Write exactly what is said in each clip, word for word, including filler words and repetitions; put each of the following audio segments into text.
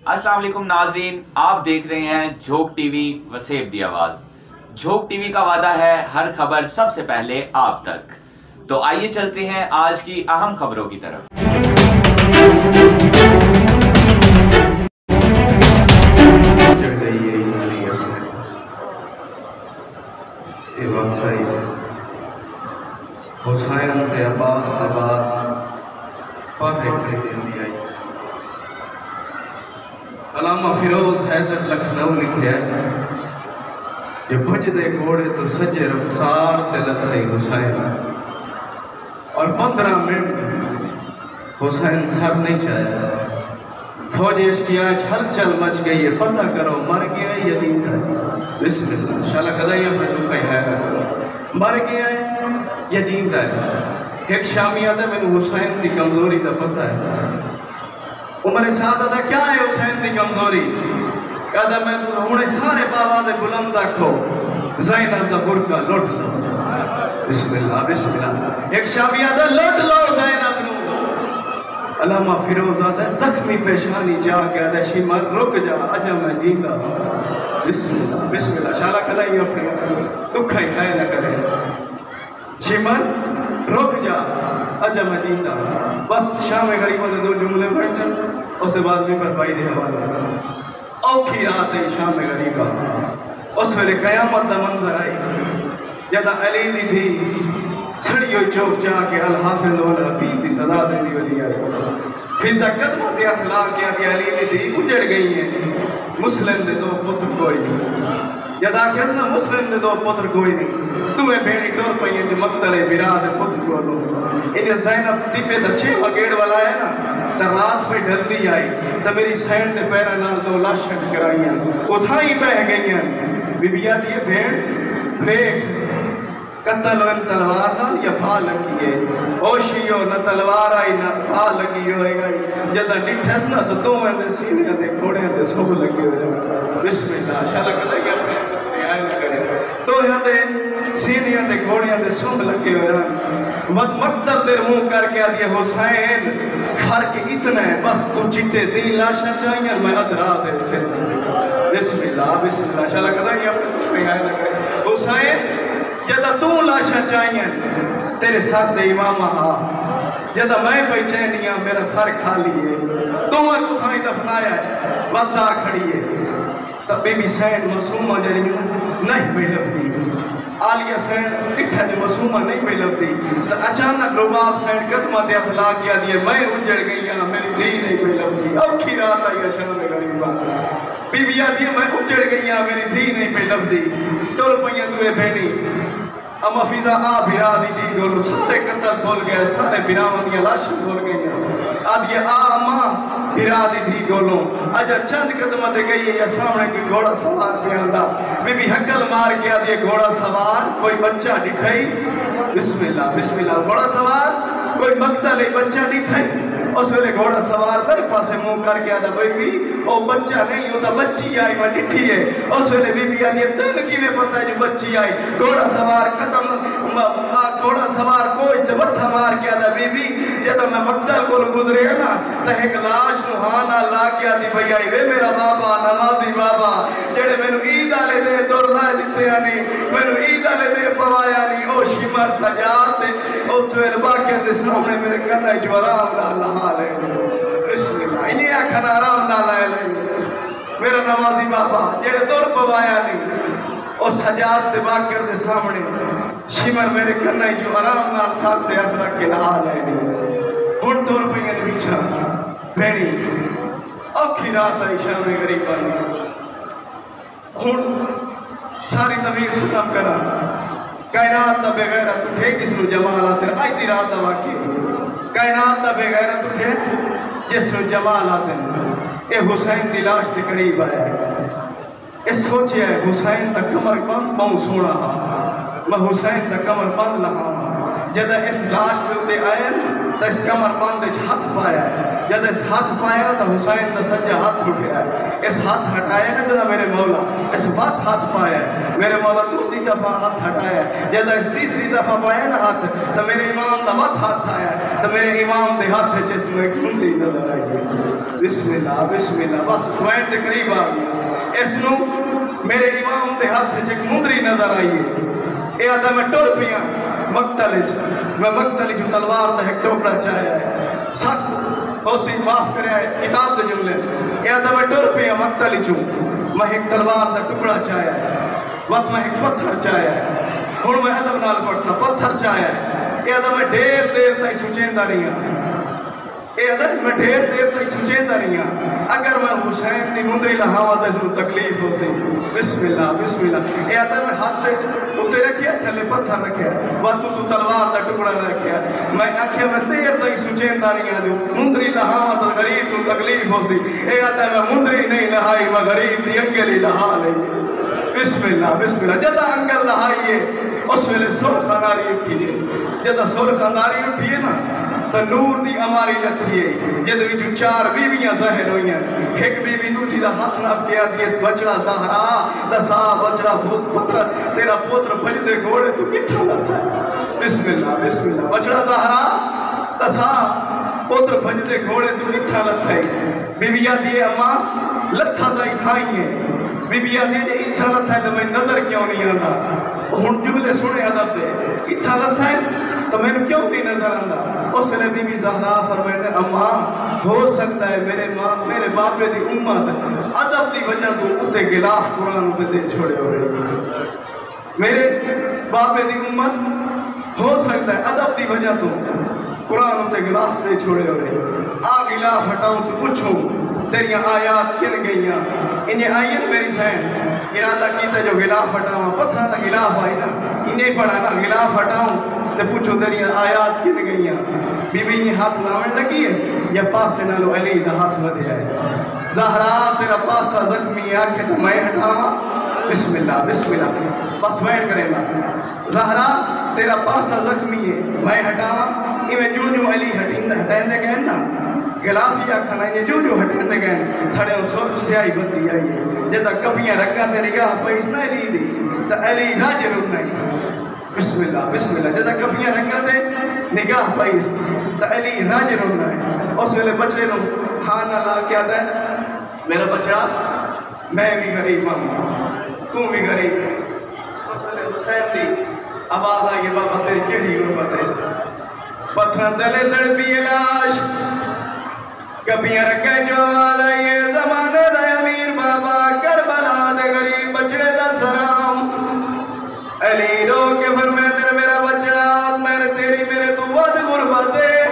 السلام علیکم ناظرین، آپ دیکھ رہے ہیں جھوک ٹی وی وسیب دی آواز۔ جھوک ٹی وی کا وعدہ ہے ہر خبر سب سے پہلے آپ تک۔ تو آئیے چلتے ہیں آج کی اہم خبروں کی طرف۔ چڑھ گئی ہے ایمان اصل۔ یہ وقت آئی حسین تے عباس دے بعد پہرے کھڑی دیندی آئی۔ علامہ فیروز حیدر لکھنؤ لکھیا ہے جو بھڄدے گھوڑے توں سڄے رخسار تے لتھئی حسین، اور پندرہ منٹ حسین سر نہیں چایا۔ فوج عشقیہ اچ ہلچل مچ گئی ہے، پتہ کرو مر گیا ہے یا جیندا ہے۔ بسم اللہ، شالا کدائی اپنے لوکاں ہی حیا نہ کرو، مر گیا ہے یا جیندا ہے۔ ایک شامی آدھا مینوں حسین دی کمزوری دا پتہ ہے۔ عمر سعد آدھا کیا ہے حسین دی کمزوری؟ آدھا میں تساں ہن سارے باواں دے بلند آکھو، زینب دا برقع لٹ لو۔ بسم اللہ، بسم اللہ۔ ایک شامی آدھا لٹ لو زینب نو۔ علامہ فیروز آدھا زخمی پیشانی چا کے آدھا شمر رک جا، اجا میں جیندا ہاں۔ بسم اللہ، بسم اللہ۔ شالا کدائی اپنے دکھائی ہے نہ کرے۔ شمر رک جا، اجا میں جیندا ہاں۔ بس شام غریباں دے دو جملے پڑھن، اس دے بعد ممبر بھائی دے حوالے۔ اوکھی رات ہے شام غریباں، اس ویلے قیامت دا منظر آئی، جدا علی دی دھی سڑی ہوئی چوک جا کے الحافظ والحفیظ دی صدا دیندی ودی آئی۔ فضہ قدماں تے ہتھ لا کے آدھی علی دی دھی اجڑ گئی ہے، مسلم دے دو پتر کوئی نہیں۔ جد آکھیس نا مسلم دے دو پتر کوئی نہیں، ݙوہیں بھیݨیں ٹر پئین جو مقتل برا دے پتر کولوں۔ انہیں زینب ٹٻے دا چھیواں گیڑ ولایا نا، تاں رات پئی ڈھلدی آئی، تاں میری حسین دے پیراں نال دو لاشاں ٹکرائین، اتھائیں بہہ گئین۔ بی بی آہدی ہے بھیݨ ویکھ، قتل ہوئن تلوار نال یا بھا لڳی ہے؟ او شیو، نہ تلوار آئی نہ بھا لڳی ہوئے آئی۔ جداں ݙٹھس نا تاں ݙوہیں دے سینیاں تے گھوڑیاں دے سنبھ لڳے ہوئے ہن۔ بسم اللہ، شالا کدے کیا رعایت نہ کرے۔ ݙوہیں دے سینیاں تے گھوڑیاں دے سنبھ لڳے ہوئے ہن۔ وت مقتل دے منہ کر کے آہدی ہے حسین، فرق اتنا ہے، بس توں چٹے دیں لاشاں چائین، میں ادھ رات دے وچ۔ بسم اللہ، بسم اللہ، شالا کدے کیا رعایت نہ کرے۔ حسین، جدا توں لاشاں چائین، تیرے سر تے عمامہ ہا، جدا میں پئی چیندی ہاں میرا سر خالی ہے، توں اکوں تھائیں دفنایا ہے، وت آ کھڑی ہے۔ تاں بی بی سین معصومہ جیڑھی ہے نا، نہیں پئی لبھدی۔ عالیہ سین ݙٹھا جو معصومہ نہیں پئی لبھدی، تاں اچانک رباب سین قدماں تے ہتھ لا کے آہدی ہے، میں اجڑ گئی ہاں، میری دھی نہیں پئی لبھدی۔ اوکھی رات آئی ہے شام غریباں۔ بی بی آہدی ہے، میں اجڑ گئی ہاں، میری دھی نہیں پئی لبھدی۔ ٹر پئین ݙوہیں بھیݨیں۔ اماں فضہ آ بھرا دی دھی کولوں، سارے قتل بھل ڳئے، سارے بھراواں دیاں لاشاں بھل ڳئین۔ آہدی ہے، آ اماں بھرا دی دھی کولوں، اجا چند قدماں تے ڳئی ہے یا سامݨے کوئی گھوڑا سوار پیا آندا۔ بی بی ہکل مار کے آہدی ہے، گھوڑا سوار کوئی ٻچہ ݙٹھئی؟ بسم اللہ، بسم اللہ۔ گھوڑا سوار کوئی مقتل ہے، ٻچہ ݙٹھئی؟ اس ویلے گھوڑا سوار ٻئے پاسے منہ کر کے آہدا، بی بی، او ٻچہ نہیں، او تاں ٻچی آئی، میں ݙٹھی ہے۔ اس ویلے بی بی آہدی ہے، تینوں کیویں پتہ جو ٻچی آئی؟ گھوڑا سوار قدم، م-، آ، گھوڑا سوار کوچ تے متھا مار کے آہدا، بی بی، جدوں میں مقتل کولوں گزریا نا، تاں ہک لاش نوں ہاں نال لا کے آہدی پئی آئی، وے میرا بابا، نمازی بابا، جیڑھے مینوں عید آلے ݙینہہ در لائے ݙتے ہن، مینوں عید آلے ݙینہہ پوایا نہیں، او شمر سجاد تے او سہیل باقر دے سامݨے میرے کناں اچ آرام نال لہا لین۔ بسم اللہ۔ انہیں آکھن آرام نال لہا لین۔ میرا نمازی بابا جیڑھے در پوایا نہیں، او سجاد تے باقر دے سامݨے شمر میرے کناں اچ آرام نال سر تے ہتھ رکھ کے لہا لین۔ ہݨ ٹر پئین پچھاں بھیݨیں۔ اوکھی رات آئی شام غریباں دی۔ ہݨ ساری تمیز ختم کراں۔ کائنات دا بے غیرت اٹھے جس نوں جمال آہدن۔ اڄ دی رات دا واقعہ۔ کائنات دا بے غیرت اٹھے جس نوں جمال آہدن۔ اے حسین دی لاش دے قریب آیا ہے۔ اے سوچیا ہے حسین دا کمر بند ٻہوں سوہݨا ہا۔ میں حسین دا کمر بند لہاواں۔ جݙاں اس لاش دے اتے آئے نا، تاں اس کمر بند اچ ہتھ پایا ہے۔ جݙاں اس ہتھ پایا، تاں حسین دا سڄا ہتھ اٹھیا ہے۔ اس ہتھ ہٹایا نا جݙاں میرے مولا، اس وت ہتھ پایا ہے۔ میرے مولا دوسری دفعہ ہتھ ہٹایا ہے۔ جݙاں اس تیسری دفعہ پایا نا ہتھ، تاں میرے امام دا وت ہتھ آیا ہے۔ تاں میرے امام دے ہتھ اچ اس نوں ہک مندری نظر آئی ہے۔ بسم اللہ، بسم اللہ۔ بس پوائنٹ دے قریب آ ڳیا۔ اس نوں میرے امام دے ہتھ اچ ہک مندری نظر آئی ہے۔ اے آہدا، میں ٹر پیاں مقتل اچ، میں مقتل اچوں تلوار دا ہک ٹکڑا چایا ہے۔ سخت ہوسی، معاف کریا ہے کتاب دے جملے۔ اے آہدا، میں ٹر پیاں مقتل اچوں، میں ہک تلوار دا ٹکڑا چایا ہے، وت میں ہک پتھر چایا ہے۔ ہݨ میں ادب نال پڑھساں، پتھر چایا ہے۔ اے آہدا، میں ڈھیر دیر تائیں سوچیندا رہیا۔ اے آہدا، میں ڈھیر دیر تائیں سوچیندا رہیا، اگر میں حسین دی مندری لہاواں تاں اس نوں تکلیف ہوسی۔ بسم اللہ، بسم اللہ۔ اے آہدا، میں ہتھ اتے رکھیا، تھلے پتھر رکھیا، وت اتوں تلوار دا ٹکڑا رکھیا۔ میں آکھیا، میں دیر تائیں سوچیندا رہیا جو مندری لہاواں تاں غریب نوں تکلیف ہوسی۔ اے آہدا، میں مندری نہیں لہائی، میں غریب دی انگل ہی لہا لئی۔ بسم اللہ، بسم اللہ۔ جݙاں انگل لہائی ہے، اس ویلے سرخ اندھاری اٹھی ہے۔ جݙاں سرخ اندھاری اٹھی ہے نا، تاں نور دی اماری لتھی ہے، جیندے وچوں چار بیویاں ظاہر ہوئیاں۔ ہک بیوی ݙوجھی دا ہتھ نپ کے آہدی ہے، بچڑا زہرا، ݙسا بچڑا پو-، پتر، تیرا پتر بھڄدے گھوڑے توں کتھاں لتھا ہے؟ بسم اللہ، بسم اللہ۔ بچڑا زہرا، ݙسا پتر بھڄدے گھوڑے توں کتھاں لتھا ہے؟ بی بی آہدی ہے، اماں، لتھا تاں اتھائیں ہے۔ بی بی آہدی ہے، جے اتھاں لتھا ہے تاں میں نظر کیوں نہیں آندا؟ ہݨ جملے سݨے ادب دے، اتھاں لتھا ہے تاں مینوں کیوں نہیں نظر آندا؟ اس ویلے بی بی زہرا فرمائندے، اماں، ہو سڳدا ہے میرے ماں، میرے بابے دی امت ادب دی وجہ توں اتے غلاف قرآن اتے ݙے چھوڑے ہووے۔ میرے بابے دی امت، ہو سڳدا ہے ادب دی وجہ توں قرآن اتے غلاف ݙے چھوڑے ہووے۔ آ غلاف ہٹاؤں تاں پچھوں، تیریاں آیات کن ڳئیاں؟ انجے آئیے نا میری سائن، ارادہ کیتا جو غلاف ہٹاواں، پتھراں دا غلاف آئی نا، انجے پڑھا نا، غلاف ہٹاؤں تاں پچھوں تیریاں آیات کن ڳئیاں؟ بی بی انجے ہتھ لاوݨ لڳی ہے یا پاسے نالوں علی دا ہتھ ودھیا ہے؟ زہرا، تیرا پاسہ زخمی ہے، آکھے تاں میں ہٹاواں؟ بسم اللہ، بسم اللہ۔ بس میں کریندا۔ زہرا، تیرا پاسہ زخمی ہے، میں ہٹاواں؟ ایویں جوں جوں علی ہٹیندا، ہٹیندے ڳئن نا، غلافی آکھن، ایویں جوں جوں ہٹیندے ڳئن، تھڑے سرخ سیاہی ودھدی آئی ہے۔ جݙاں کپیاں رڳاں تے نگاہ پئی سی نا علی دی، تاں علی رڄ روندا ہے۔ بسم اللہ، بسم اللہ۔ جݙاں کپیاں رڳاں تے نگاہ پئی سی، تاں علی رڄ روندا ہے۔ اس ویلے بچڑے نوں ہاں نال لا کے آہدا ہے، میرا بچڑا، میں وی غریب ہاں، توں وی غریب ہے۔ اس ویلے حسین دی آواز آئی ہے، بابا تیری کیڑھی غربت ہے؟ پتھراں تلے تڑپی ہے لاش۔ کپیاں رڳاں چوں آواز آئی ہے، زمانے دا امیر بابا، کربلا دے غریب بچڑے دا سلام۔ علی رو کے فرمیندن، میرا بچڑا، میں تیری میرے توں ودھ غربت ہے۔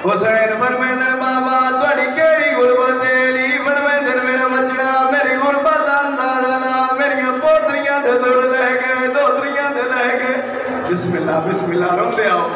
حسین فرمیندن، بابا، تہاݙی کیڑھی غربت ہے؟ علی فرمیندن، میرا بچڑا، میری غربت دا اندازہ لا، میریاں پوتریاں دے در لہہ ڳئے، دوتریاں دے لہہ ڳئے۔ بسم اللہ، بسم اللہ، روندے آؤ۔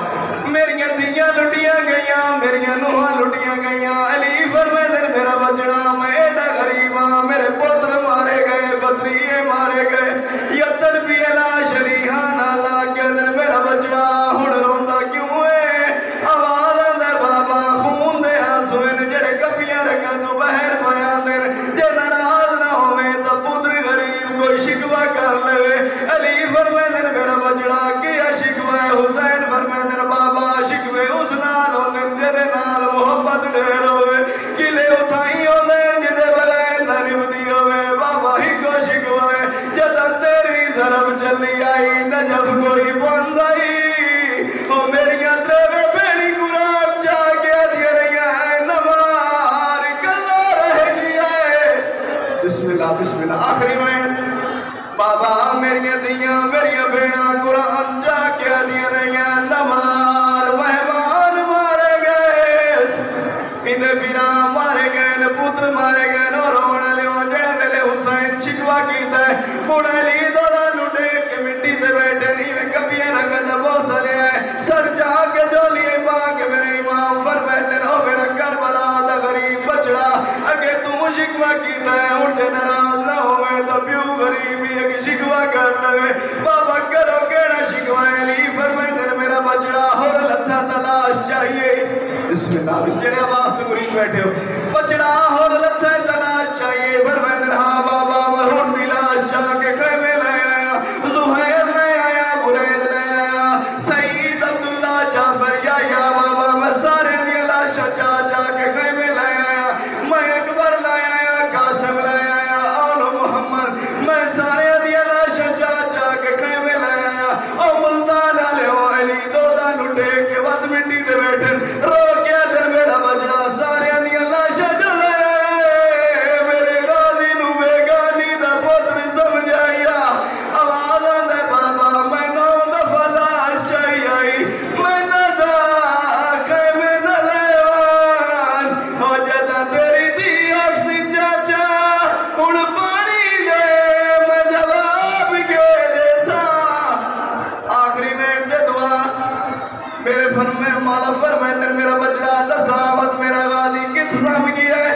میریاں دھیاں لٹیاں ڳئیاں، میریاں نوہاں لٹیاں ڳئیاں۔ علی فرمیندن، میرا بچڑا، میں ایݙا غریب ہاں، میرے پتر مارے ڳئے، بھتریجے مارے ڳئے۔ یا تڑپی ہے لاش۔ علی ہاں نال لا کے آہدن، میرا بچڑا، ہݨ روندا کیوں ہے؟ آواز آہدے، بابا، خون دے آنسو ہن جیڑھے کپیاں رڳاں توں ٻاہر پئے آندن۔ جے ناراض نہ ہوویں تاں پتر غریب کوئی شکوہ کر لوے۔ علی فرمیندن، میرا بچڑا، کیا شکوہ ہے؟ حسین فرمیندن، بابا، شکوے اس نال ہوندن جیندے نال محبت ڈھیر ہووے، گلے اتھائیں ہوندن جیندے بغیر نہ نبھدی ہووے۔ بابا، ہکو شکوہ ہے، جݙاں تیرہویں ضرب چلی آئی، نجف کوئی پوندائی، او میریاں تریوے بھیݨیں قرآن چا کے آہدیاں رہیاں، اے نوار کلھا رہ ڳیا ہے۔ بسم اللہ، بسم اللہ، آخری وائن۔ بابا، میریاں دھیاں، میریاں بھیݨاں قرآن چا کے آہدیاں رہیاں، نوار مہمان مارے ڳئے، ایندے بھرا مارے ڳئے، پتر مارے ڳئے، او رووݨ آلیو، جیڑھے ویلے حسین شکوہ کیتا ہے، ہݨ علی دولا نوں ݙیکھ کے مٹی تے ٻیٹھے، ایویں کپیاں رڳاں دا بوسہ لیا ہے، سر جھا کے جھولی پا کے میرے امام فرمیندن، او میرا کربلا دا غریب بچڑا، اڳے توں شکوہ کیتا ہے، ہݨ جے ناراض نہ ہوویں تاں پیو غریب وی اڳے شکوہ کر لوے۔ بابا، کرو کیڑھا شکوہ ہے؟ علی فرمیندن، میرا بچڑا، چاہیے؟ بسم اللہ، بس جڑے عباس دے مرید بیٹھے ہو، بچڑا ہور لتھے تلاش چاہیے؟ فرمیندن، ہاں بابا، میں ہور دی لاش چا کے خیمے لے آیا۔ زہیر لے آیا، برید لے آیا، سعید، عبداللہ، جعفر، یا، یا بابا، میں سارے دیاں لاشاں چا چا کے خیمے لے آیا۔ میں اکبر لے آیا، قاسم لے آیا، اونو محمد، میں سارے دیاں لاشاں چا چا کے خیمے لے آیا۔ او ملتان والے، او علی، دوزہ نو ڈیکھ کے وت مٹی تے بیٹھن، رو کے آدھن، میرا بچڑا سارے دیاں لاشاں جو لے آئے، میرے غازی نو بیگانی دا پتر سمجھایا۔ آواز آندا، بابا، میں نو دفعہ لاش چائی آئی، میں نہ دا خیمے نہ لیوان۔ او جداں تیری دھی آکھسی، چاچا، ہن پانی دے، میں جواب کے ݙیساں؟ آخری منٹ تے دعا۔ میرے فرمے، مولا فرمیندن، میرا بچڑا دسا وت میرا غازی کتھ سم ڳیا ہے؟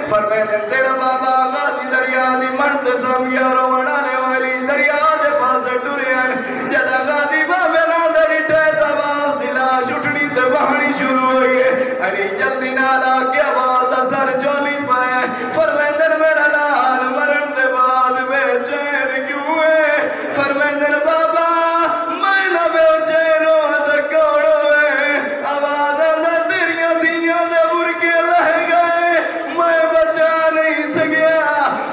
فرمیندن، تیرا بابا غازی دریا دی مݨ تے سم ڳیا، رووݨ والے، او علی، دریا دے پاسے ٹرے ہن۔ جداں غازی بابے نال ݙٹھے تاں عباس دی لاش اٹھݨی تے وہݨی شروع ہوئی ہے۔ علی جلدی نال آ کے عباس دا سر جھولی پایا ہے۔ فرمیندن، میرا لال مرݨ دے بعد بے چین کیوں ہے؟ فرمیندن، بابا، میں نہ بے چین ہوواں تاں کون ہووے؟ عباس آندا، تیریاں دھیاں دے برقعے لہہ ڳئے، میں بچا نہیں سڳیا۔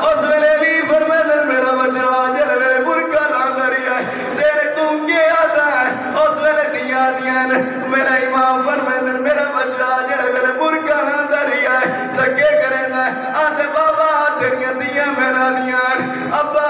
اس ویلے علی فرمیندن، میرا بچڑا جیڑھے ویلے برقع لاندا رہیا ہے، تیرے کوں کے آہدا ہے؟ اس ویلے دھیاں آہدیاں ہن، میرا امام فرمیندن، میرا بچڑا جیڑھے ویلے برقع لاندا رہیا ہے تاں کے کریندا ہے؟ آہدے، بابا، تیریاں دھیاں میرے نال ہن۔ ابا